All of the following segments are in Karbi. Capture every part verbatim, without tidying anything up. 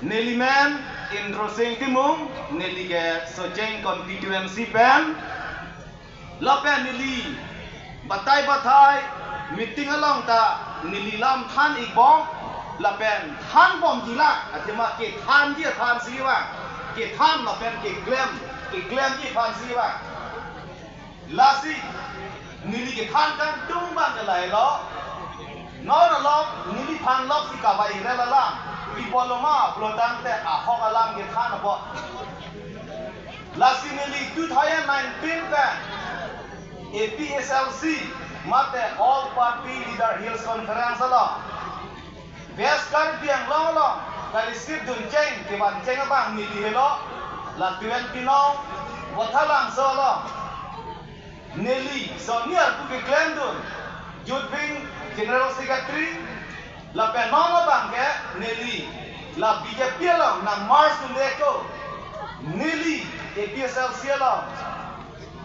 Neli men Indro Sing Timung, neli ke Socheng constituency pen. Lapen neli batai batai meeting along ta neli lam than-ik bom, lapen than bomji lang, athema kethanji athansi vang, kethan lapen keklem, keklemji athansi vang. Lasi neli kethan kangtung abang ke lahelo. Non along neliphan loksi kavai rel alam, pi apotlo ma pulotangte ahok alam kethan apot. Lasi neli two thousand nineteen pen A P H L C mate All Party Leader Hills Conference along West Karbi Anglong along kalisip duncheng kevancheng abang neli helo, la twenty-nine Vathalangso along neli senior pu keklem dun, Youth Wing General Secretary, lapen non abang ke neli la B J P along nang march dunde ko, neli A P H L C along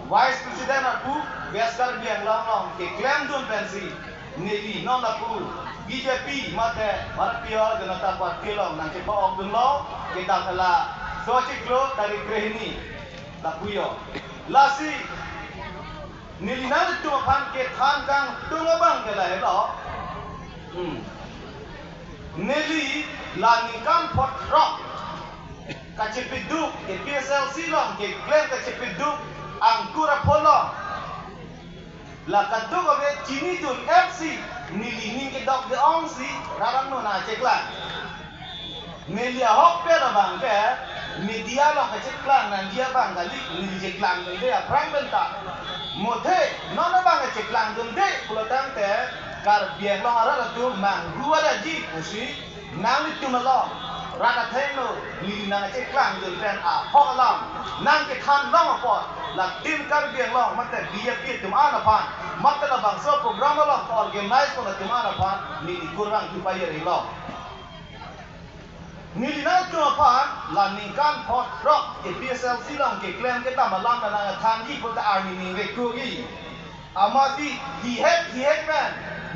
Vice President apu West Karbi Anglong along keklem dun pensi neli non apu B J P mate Bharatiya Janata Party along nangkepa-ok dunlo, kedam hala so chiklo tarik krehini lapu yo. Lasi neli nanglitum aphan kethan kangtung abang ke lahelo. Hmm. Neli la ningkan phongrok kachepeduk, A P H L C along keklem kachepeduk angkur aphulo, la kadokave chini dun apotsi neli ning kedok de-ongsi rat angno nangcheklang. Neli ahokpet abang ke media along kacheklang nangji abang kali, neli cheklang dunde aphrang penta. Mothe non abang kacheklang dunde pulotangte Karbi Anglong arat atum manghu aratji pusi nanglitum along rat athengno neli nangcheklang dun pen ahok alam nangkethan long apot, la Team Karbi Anglong mate B J P atum an aphan mate labangso program along organize pon atum an aphan neli kurvangthu pajirlo. Neli nanglitum aphan la ningkan phongrok A P H L C along keklem kedam alam nangthanji puta arni ning vekkuji. Amatsi hihek hihek pen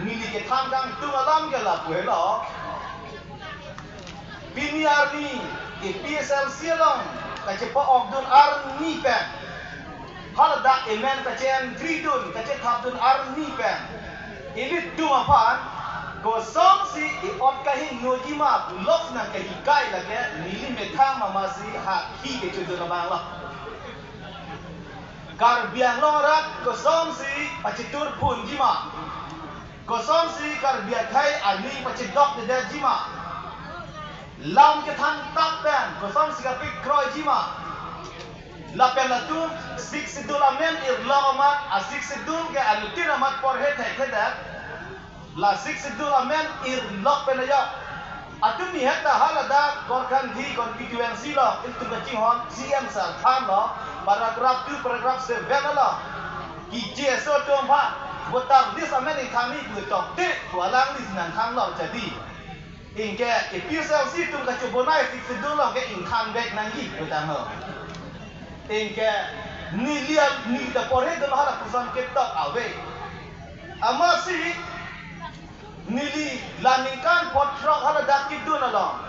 neli kethan kangtung alam ke lapu helo. Pini arni A P H L C along kachepa-ok dun arni pen, haladak amen kache-entry dun, kachethap dun arni pen, ilitum aphan kosonsi e-ot kahingnoji ma puloksi nangkahikai lake neli methang ma, amatsi hakhi kechodun abang lo. Karbi Anglong arat kosonsi pachitur phunji ma, kosonsi Karbi akhei aning pachidokdedetji ma, lam kethan tap pen kosonsi kapekroiji ma, lapen latum Sixth Schedule amen irlok amat, a Sixth Schedule ke alutin amat porhe thekthedet, la Sixth Schedule amen irlok pen ajok atum ni heta haladak Korkanthi constituency along ilitum kachinghon C M sir thanlo, paragraph two, paragraph seven along kije aso atum aphan voter list amen ingthanji pu tokte pu alangli si nangthanlo jadi. Anke A P H L C atum kachobonai Sixth Schedule along ke ingthan vek nangji pu tanglo. Anke neli, neli ta porhe dun hala koson ketok ave. Amatsi neli la ningkan phongrok haladak kedun along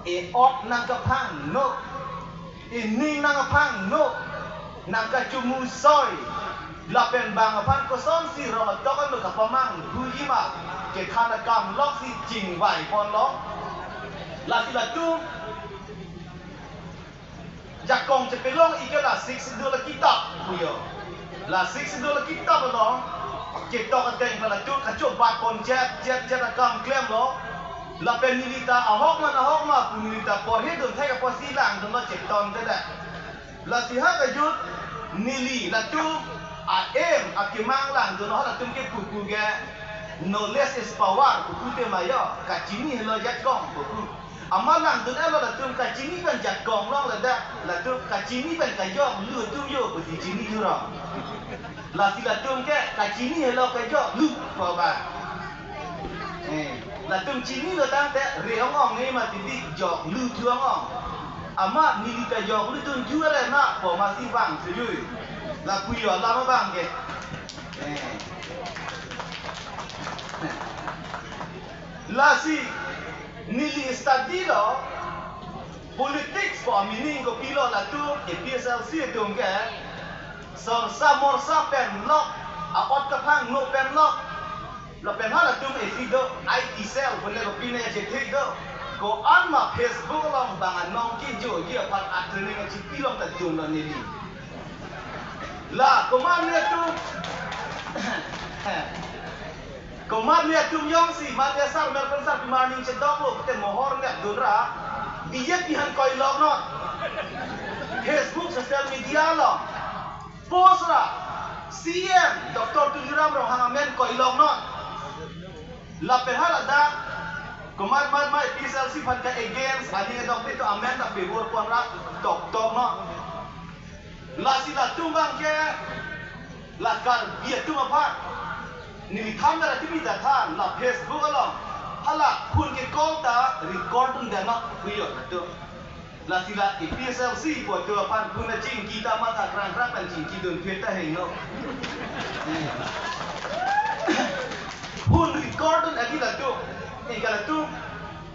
e-ot nangkaphangno, ening nangkaphangno, nangkachomusoi, lapen bang aphan kosonsi rong atok ano kapamanghuji ma, kethan akam loksi chingvai ponlo. Lasi latum jakong chepelong-ik ke la Sixth Schedule akitap pu yo. La Sixth Schedule akitap along ketok ateng pen latum kachobat pon chet chet chet akam klemlo. Lapen neli ta ahok ma ahok ma pu neli ta porhe dun thek apotsi langdunlo, chetontedet. Lasi ha kejut neli latum a-aim akemang langdunlo, latum kepu pu ke knowledge is power pu pu tema yo, kachini helo jakong pu pu. Amat langdun-etlo latum, kachini pen jakong longledet, latum kachini pen kajoklu atum yo pusi chini thurong. Lasi latum ke kachini helo kajoklu pu ba. Eh, latum chinilo tangte re ong-ong ne mati di joklu thu ong-ong. Amat neli ta joklu dun thu arena pu amatsi vang sujui. Lapu yo alam abang ke. Eh. Lasi neli study lo, politics pu a-meaning kopilo latum A P H L C atum ke sorsa morsa pen lok, a-ot kaphang no pen lok. Lapen halatum isi do I T cell pune kopine chethe do. Ko-an ma Facebook along bang anong kejoji aphan a-training chipi long ta jun lo neli. La komat nelitum, komat nelitum jongsi mate sar mer pen sar pima ning chedok lo te mohor nelitum ra B J P aphan koilok non. Facebook, social media along post ra C M Doctor Tuliram Ronghang amen koilok non. Lapen haladak komat mat mai P S L C aphan ke against ani dok pito amen ta pebor pon ra tok tok non. Lasi latum bang ke la Karbi atum aphan neli than ra timi ta than la Facebook along hala phone ke call ta record un dano kuyo latum. Lasi la A P S L C pu atum aphan phone chingki ta matha krang krang pen chingki dun phet ta heno. Phone record un agi latum. Ika latum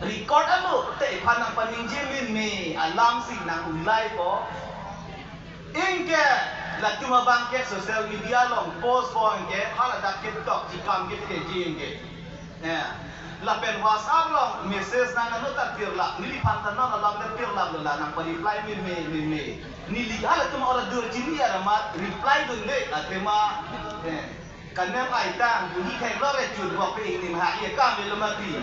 record alo te iphan nangpaningje meme alam si nang-ulai po. Anke latum abang ke social media along post po anke haladak ketok chikam ke keji anke. Eh, lapen WhatsApp along message nang ano ta tirlap, neliphan ta non alam ta tirlap lo la nangpa-reply meme meme. Neli halatum ora dur chini aramat reply dunde athema. Eh, kanem ai tang bu hi thek lo re chun wak pe ingnim ha ye kam lo mati.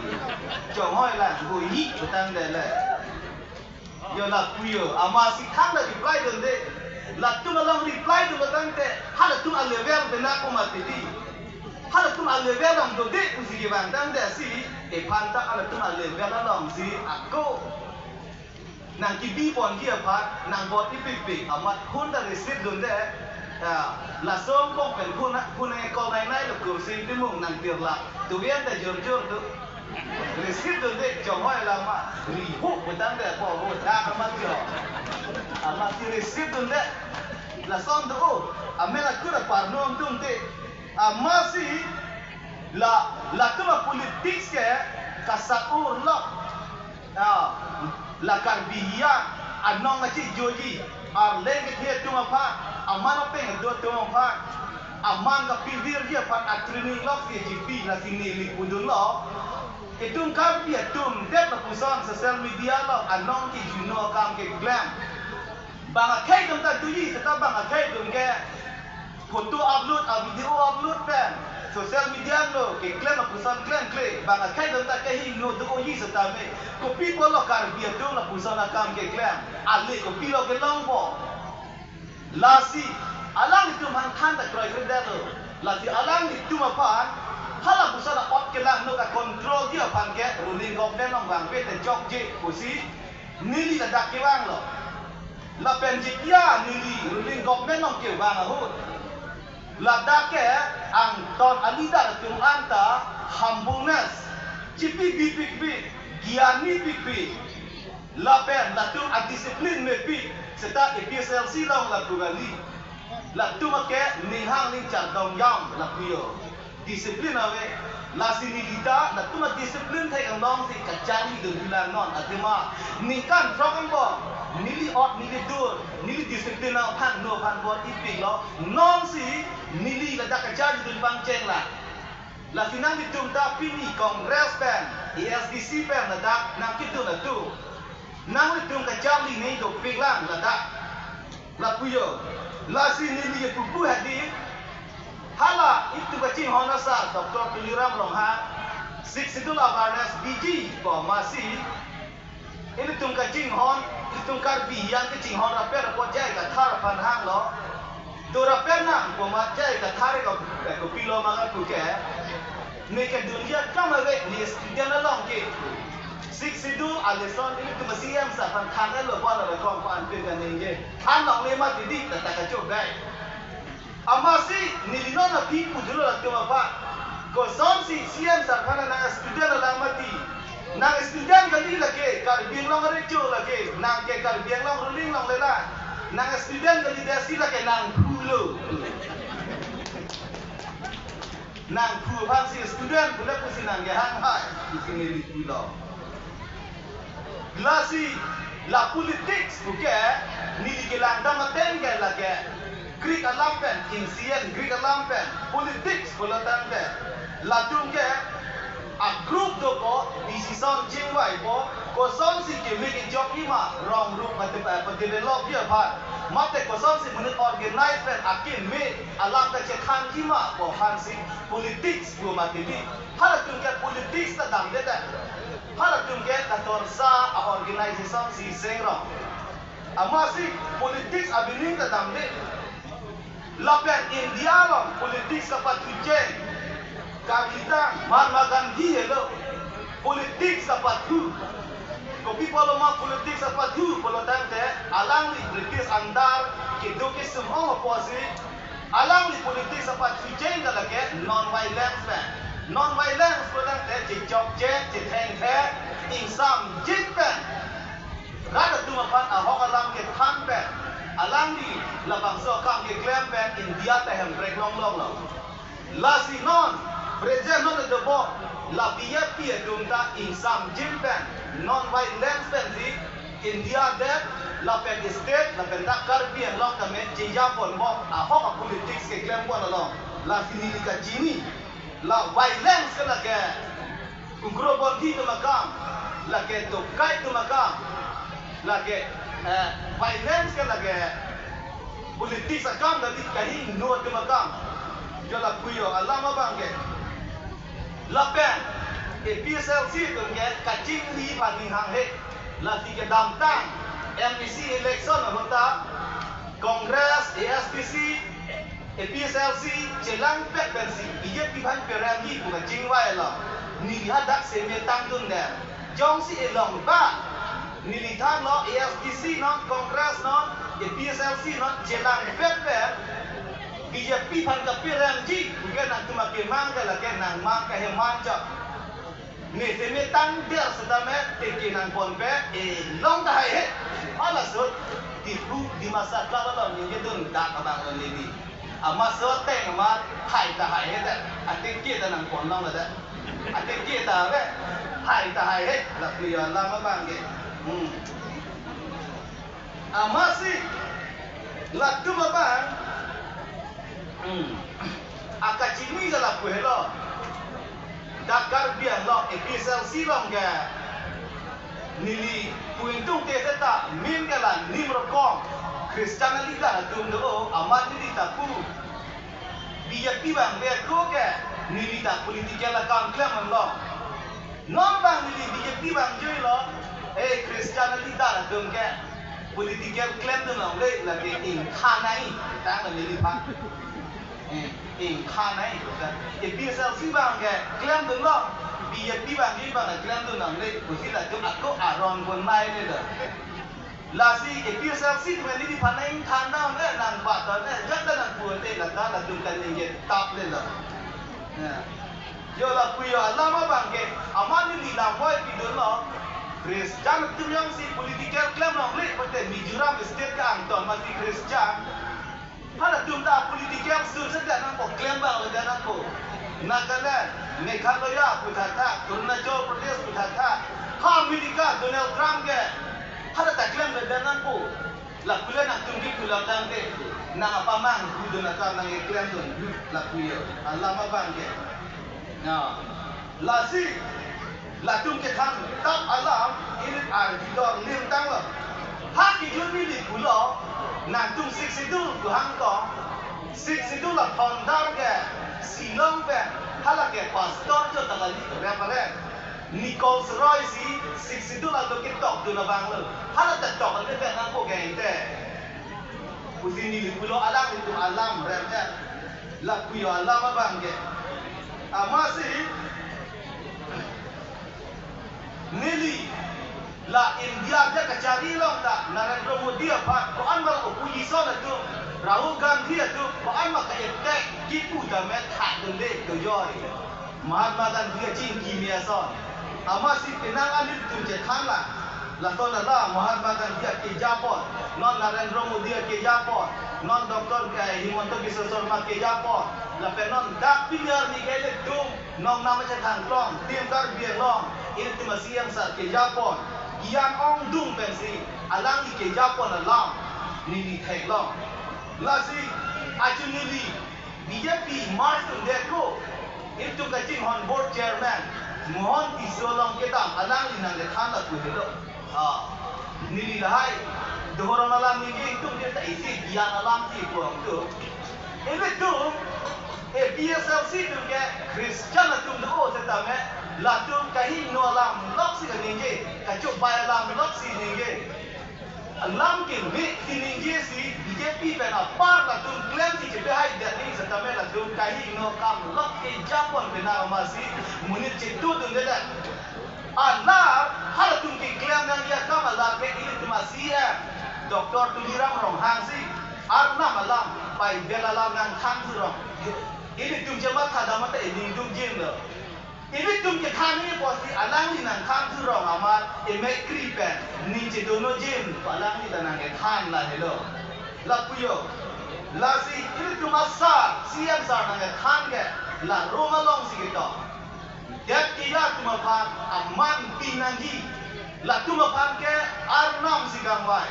Chonghoi la bu hi chutang de le. Yo lapu yo, amatsi thang ta reply dunde. Latum along reply dun tangte, halatum a-level pen ako mati di. Halatum a-level along dode pusi kevang tangte si, iphan ta halatum a-level along si ako nangkebi ponji aphan, nang bot ipikpik, amat phone ta receive dunde. Ya, lason kong pen phone, phone e call nai nai lo Kursing Timung nang tirlap. Tugen ta jor jor tu. Receive dunde chonghoi lama, rihu pu tangte po ho dak amat yo. Amatsi receive dunde. Lason tu, oh, amen akur aparnom tum te. Amatsi la, latum a-politics ke kasak-ur lo. Ah, la Karbi hiya anong achijoji, arleng kethe atum aphan, aman apeng do atum aphan, aman kapivirji aphan a-training lok si chipi lasi neli pudun lo. Itum Karbi atum det lapuson social media along anong kejuno akam keklem. Bang akhei atum ta doji, seta bang akhei atum ke photo upload, a-video upload pen social media along keklem lapuson klemkle. Bang akhei atum ta kehingno doji setame. Kopi pulo Karbi atum lapuson akam keklem? Ale kopilo kelongpo? Lasi alanglitum aphan than ta kroikre detlo. Lasi alanglitum aphan halapuson a-ot kelangno ka-controlji aphan ke ruling government along vangve te jokje pusi neli ladak kevang lo. Lapen jipia neli ruling government along kevang ahut, ladak ke angton a-leader atum anta humbleness, chipi bipikpik, gyan mepikpik, lapen latum a-discipline mepik, seta A P S L C along lapu kali. Latum ke ninghang ning chardom jam lapu yo. Discipline ave. Lasi neli ta latum a-discipline thek anglong si kacharli dun bilang non athema ningkan throk angbong neli ot neli dur neli discipline aphan no aphan bor ipik lo. Non si neli ladak kacharli dun pangcheng la. Lasi nanglitum ta pini Congress pen, A S D C pen ladak nangkedun atum, nanglitum kacharli ne dopik lang ladak. Lapu yo, lasi neli pupu hadi, hala itum kachinghon asar Doctor Tuliram Ronghang, Sixth Schedule awareness biji pu amatsi, ilitum kachinghon, ilitum Karbi yang kachinghon rapet apot J I Kathar aphan hanglo. Do rapet nang pu amat J I Kathar ke, ke kopilo ma kan puke. Ne kedun ya kam ave ne student along ke. Sixth Schedule a-lesson ilitum C M sir aphan than lo bala rekom pan pin kan ningje. Than longle mati di ta ta kachok dai. Amatsi neli non aphi pudunlo latum aphan. Kosonsi C M sir aphan nang student alam mati. Nang student kali lake, Karbi Anglong arecho lake, nang ke Karbi Anglong ruling longle la. Nang student kali dasi lake nang pulo. Nangphu aphansi student pu le pusi nangkehang hai, pusi neli pulo. Lasi la politics puke neli kelang dam ateng ke lake Greek alam pen, ancient Greek alam pen politics pulo tangte, latum ke a group dopo, decision chingvaipo, kosonsi keme kejokji ma, rong rup mate pa, pa developji aphan, mate kosonsi monit organize pen akeme alam kachethanji ma pu aphansi politics pu mati di. Halatum ke politics ta damde ta. Halatum ke katorsa a organization si seng rong. Amatsi politics abining ta damde. Lapen India along politics kapathu cheng. Kalitang Mahatma Gandhi helo politics kapathu. Kopi pulo ma politics kapathu pulo tangte, alangli British under kedo kesung ong apotsi alangli politics kapathu cheng ke lake non-violence pen. Non-violence pulo tangte chechokche, chethengthe, ingsamjin pen, rat atum aphan ahok alam kethan pen alangli labangso akam keklem pen India ta hemprek longlong lo. Lasi non, present non dopo, la B J P atum ta ingsamjin pen, non-violence pensi India adet lapen state lapen dak Karbi Anglong tame chejaponbom, ahok a politics keklempon along. Lasi neli kachini, la violence ke lake ugrobondi atum akam, lake dokai atum akam, lake, eh, violence ke lake politics akam, lake kahingno atum akam. Jo lapu jo alam abang ke. Lapen A P H L C atum ke kachingri aphan ning hanghe. Lasi kedamtang M A C election ahut ta Congress, A S D C, A P H L C chelangpet pensi B J P aphan peremji pu kachingvai lo. Neli hadak seme tangdunde. Jongsi elong ba, neli thanlo, A S D C non, Congress non, A P H L C non chelangpet pen B J P aphan kaperemji puke nangtum akemang ke lake nangmang kaheman chot. Ne seme tangdet setame teke nangponpe, eh, long ta haihe. Halaso Diphu, Dimasa Club along ningjedun dak abang lo neli. Amat so teng amat hai ta haihe ta. Ateke ta nangpon longlo ta. Ateke ta ave. Hai ta haihe. Lapu jo alam abang ke. Hmm. Amatsi latum abang, hmm, akachini ke lapu helo. Dak Karbi Anglong A P H L C along ke neli pu ingtungte seta min ke la nim rokom Christian a-leader atum do, amat neli ta pu. B J P abang be ko ke neli ta political akam klem longlong. Non abang neli B J P abang juilo, eh, Christian a-leader atum ke political klemdun longle, lake ingkhanai, tang neli pa. Eh, ingkhanai, A P H L C abang ke klemdunlo, B J P abang ke abang klemdun longle, pusi latum ako aron kon nai le lo. Lasi A P H L C atum neli aphan nangthan dam, eh, nangbat dam, eh, jat ta nangpu te lata latum kaningje tap le lo. Ya. Jo lapu jo alam abang ke, amat neli lam voi pidunlo. Christian atum jongsi political klem longle, pute Mizoram state ke angton mati Christian. Halatum ta political sun seta nangpo, klem abang le nangpo. Nagaland, Meghalaya pu tha tha, Arunachal Pradesh pu tha tha, ha America Donald Trump ke, hala ta klem le nangpo. Lapu le nangtum ke pulang tangte, nang apamang hudun akam nangkeklemdun, lapu jo alam abang ke. Ya. Lasi, latum kethan tap alam, ili ardi dor lim tanglo. Ha kijun neli pulo, nangtum Sixth Schedule pu hangkong, Sixth Schedule la founder ke Shillong pen, hala ke pastor jo ta kali, Reverend Nichols Roy si Sixth Schedule along ketokdun abang lo. Hala ta tok le pen nangpo ke ente. Pusi neli pulo alanglitum alam rem ya. Lapu jo alam abang ke. Amatsi neli la India adet kachari along ta Narendra Modi aphan, ko-an ma opposition atum, Rahul Gandhi atum, ko-an ma ka-attack kipu tame thakdunde to joi. Mahatma Gandhi achingki me ason. Amatsi penang anitum chethanlang. Lason ala Mahatma Gandhi akeja apot, non Narendra Modi akeja apot, Non Doctor Himanta Biswa Sarma kejapon, lapen non dak pini arni ke ilitum nongnam achethang klong, Team Karbi Anglong, ilitum a-C M sir kejapon, Gyan Ongdung pensi alangli kejapon alam neli theklong. Lasi achu neli B J P march atum detlo, ilitum kachinghon board chairman Mohan Tisso along kedam alangli nangkethan lapu helo. Ah, neli lahai, dohorom alam ningje itum ke ta isi Gyan alam si puang tu. Ilitum, A P H L C atum ke Christian atum do setame, latum kahingno alam loksi kaningje, kachobai alam loksi ningje. Alam keme si ningje si B J P pen apar latum klemsi chepehai det ningje setame latum kahingno kam lok kejapon penang amatsi monit chetudundedet. Alar halatum keklem nangji akam alar ke ilitum a-C M Doctor Tuliram Ronghang si Arnam alam, Bible alam nangthan thurong. Ilitum chematha dam ata ening dukjin lo. Ilitum kethan nangji apotsi alangli nangthan thurong amat emekri pen ning chedono jin pu alangli ta nangkethan lahelo. Lapu jo. Lasi ilitum a-sir, C M sir nangkethan ke la Roma alongsi ketok. Det keja atum aphan aman pi nangji. Latum aphan ke Arnam si kangvai.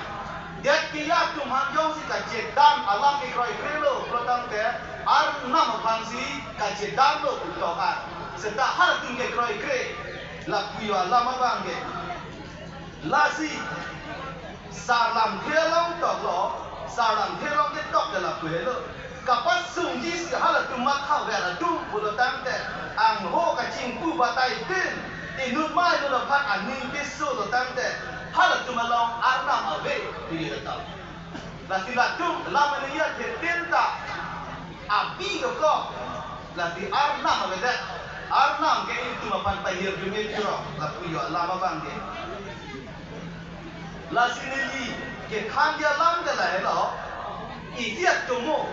Det keja atum aphan jongsi kachedam alam kekroikre lo pulo tangte Arnam aphansi kachedam lo putok an. Seta halatum kekroikre. Lapu jo alam abang ke. Lasi, sir lamthe along toklo, sir lamthe along ketok ke lapu helo. Kapasungji si halatum mathaver atum pulo tangte, angho kachingpu batai tin, inut mai lo aphan aning piso lo tangte, halatum along Arnam ave, pili atam. Lasi latum lam aningya thetin ta abi dokok. Lasi Arnam avedet. Arnam ke ilitum aphan pahirjume piro. Lapu jo alam abang ke. Lasi neli kethanji alam ke lahelo. Isi atomo.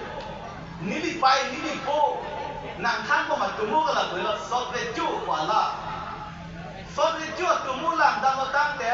Neli pai neli po nangthanbom atomo ke lapu helo sotrecho pu alam. Sotrecho atomo alam damlo tangte